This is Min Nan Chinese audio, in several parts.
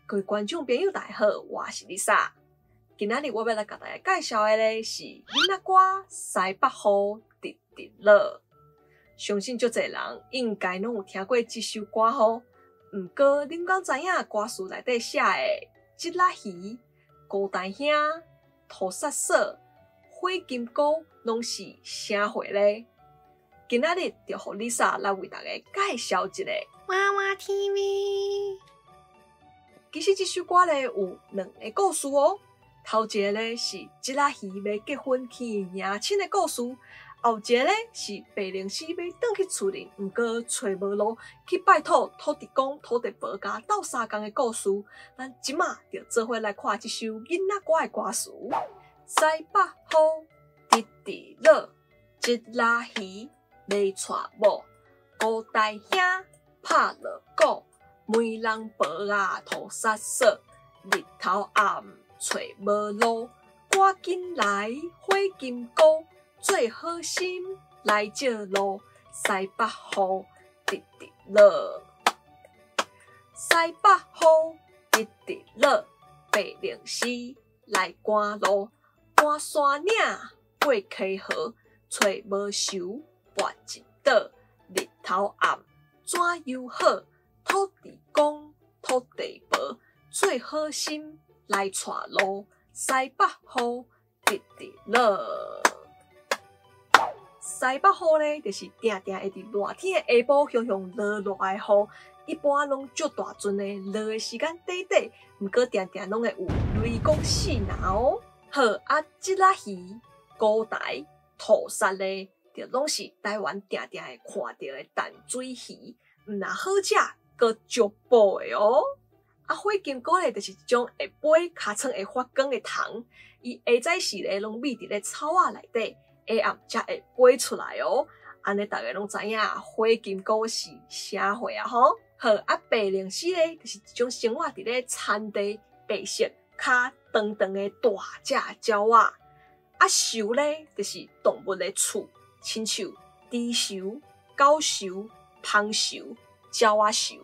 各位觀眾朋友，大家好，我是 Lisa。今仔日我欲來共大家介紹的咧是囡仔歌《西北雨直直落》。相信足濟人應該攏有聽過這首歌吼。毋過，恁敢知影歌詞內底寫的這仔魚、孤單兄、塗殺嫂、火金姑攏是啥貨咧？今仔日就予 Lisa 來為大家介紹一下。娃娃 TV。其實這首歌咧有兩个故事哦。頭一个咧是這仔魚欲結婚去迎親的故事，後一个咧是白靈師欲轉去厝裡，毋過揣無路，去拜託土地公、土地婆共鬥相共的故事。咱這馬就做伙來看這首囡仔歌的歌詞：西北雨，直直落，這仔魚欲娶某，孤大兄拍鑼鼓，媒人婆仔塗殺嫂，日頭暗揣無路，趕緊來火金姑，做好心來照路，西北雨直直落，西北雨直直落，白靈師來趕路，趕山嶺過溪河，揣無仇跋一倒，日頭暗怎樣好？土地公、土地婆，做好心來帶路，西北雨直直落。西北雨咧，就是定定會佇熱天的下晡雄雄落落的雨，一般攏足大陣的，落的時間短短，毋過定定攏會有雷公四若哦。好，啊，這仔魚、孤台、塗殺咧，就攏是台灣定定會看著的淡水魚，毋若好食，閣足補的哦。啊，火金姑咧，就是一種會飛、尻川會發光的蟲，伊下早時咧攏覕佇咧草仔內底，下暗才會飛出來哦。按呢，逐家攏知影火金姑是啥貨啊吼。好，啊，白靈絲咧，就是一種生活佇咧田地、白色、跤長長的大隻鳥仔。啊，鼬咧，就是動物的喙，親像豬鼬、狗鼬、蜂鼬、鳥仔鼬。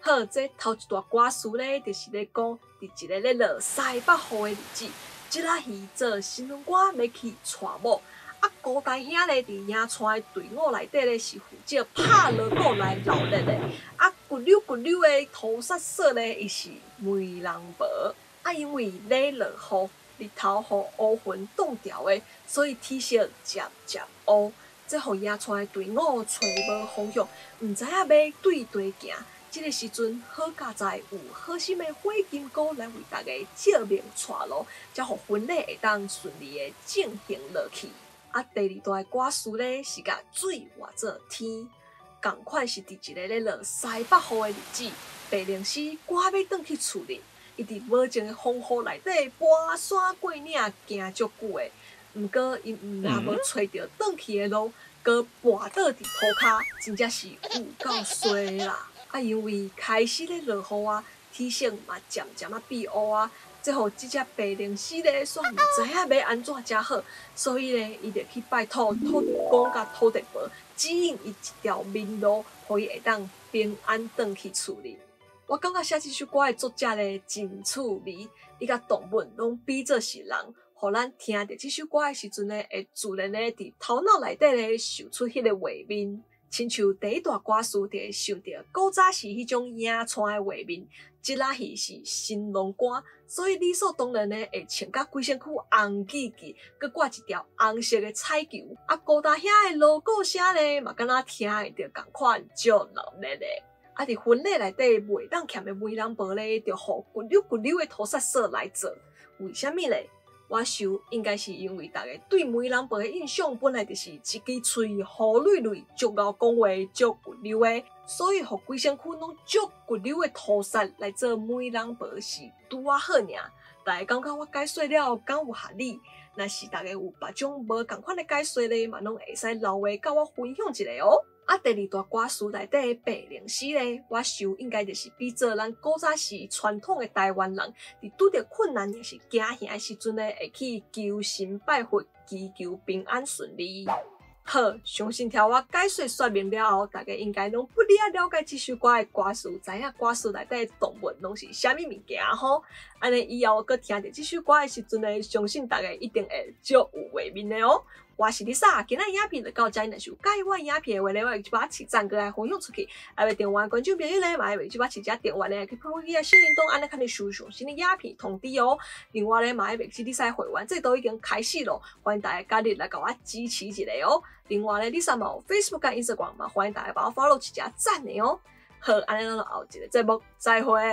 好，這頭一段歌詞咧，就是咧講，佇一个咧落西北雨的日子，這仔魚做新郎官欲去娶某，啊，孤大兄咧佇迎娶的隊伍內底咧是負責拍鑼鼓來鬧熱的，啊，骨溜骨溜的塗殺嫂咧，伊是媒人婆，啊，因為咧落雨，日頭予烏雲擋牢的，所以天色漸漸烏，這予迎娶的隊伍揣無方向，毋知影欲對佗行。這个時陣，好佳哉有好心的火金姑來為大家照明帶路，才予婚禮會當順利的進行落去。啊，第二段歌詞咧是共水換做天，仝款是佇一个咧落西北雨的日子，白靈師趕欲轉去厝裡，伊佇無情的風雨內底跋山過嶺行足久的，毋過伊毋若無揣著轉去的路，閣跋倒佇塗跤，真正是有夠衰啦！啊，因為開始咧落雨啊，天色嘛漸漸仔變烏啊，這予這隻白靈師咧，煞毋知影欲按怎才好，所以咧，伊就去拜託土地公佮土地婆指引伊一條明路，予伊會當平安轉去厝裡。我感覺寫這首歌的作者咧真趣味，伊共動物攏比做是人，予咱聽著這首歌的時陣咧，會自然的佇頭腦內底咧想出彼个畫面。親像第一段歌詞就會想著古早時彼種迎娶的畫面，這仔魚是新郎官，所以理所當然的會穿甲規身軀紅記記，閣掛一條紅色的彩球。啊，孤大兄的鑼鼓聲咧，嘛敢若聽會著仝款足鬧熱的。啊，佇婚禮內底袂當欠的媒人婆咧，就予骨溜骨溜的塗殺嫂來做。為啥物咧？我想應該是因為逐家對媒人婆的印象本來就是一支喙糊嘰嘰、足𠢕講話、足骨溜的，所以予規身軀攏足骨溜的塗殺來做媒人婆是拄仔好爾。逐家感覺我解說了敢有合理？若是逐家有別種無仝款的解說咧，嘛攏會使留話佮我分享一下哦。啊，第二段歌詞內底的白靈師咧，我想應該就是比做咱古早時傳統的台灣人，佇拄著困難抑是驚嚇的時陣咧，會去求神拜佛，祈求平安順利。好，相信聽我解說說明了後，大家應該攏不哩仔了解這首歌的歌詞，知影歌詞內底的動物攏是啥物物件吼。按呢以後閣聽著這首歌的時陣呢，相信大家一定會足有畫面的哦。我是 Lisa，今仔影片就到這，若是有佮意我影片的話咧，我會記得把起讚閣來分享出去。還未訂閱觀眾朋友咧，嘛會記得起遮訂閱咧，去開啟小鈴鐺，按呢較會收上新的影片通知哦。另外咧，嘛會記得你使會員制度已經開始咯，歡迎大家加入來共我支持一下哦。另外咧，Lisa 嘛有 Facebook 佮 Instagram 嘛，歡迎大家幫我 follow 一下讚的哦。好，按呢咱就後一个節目再會。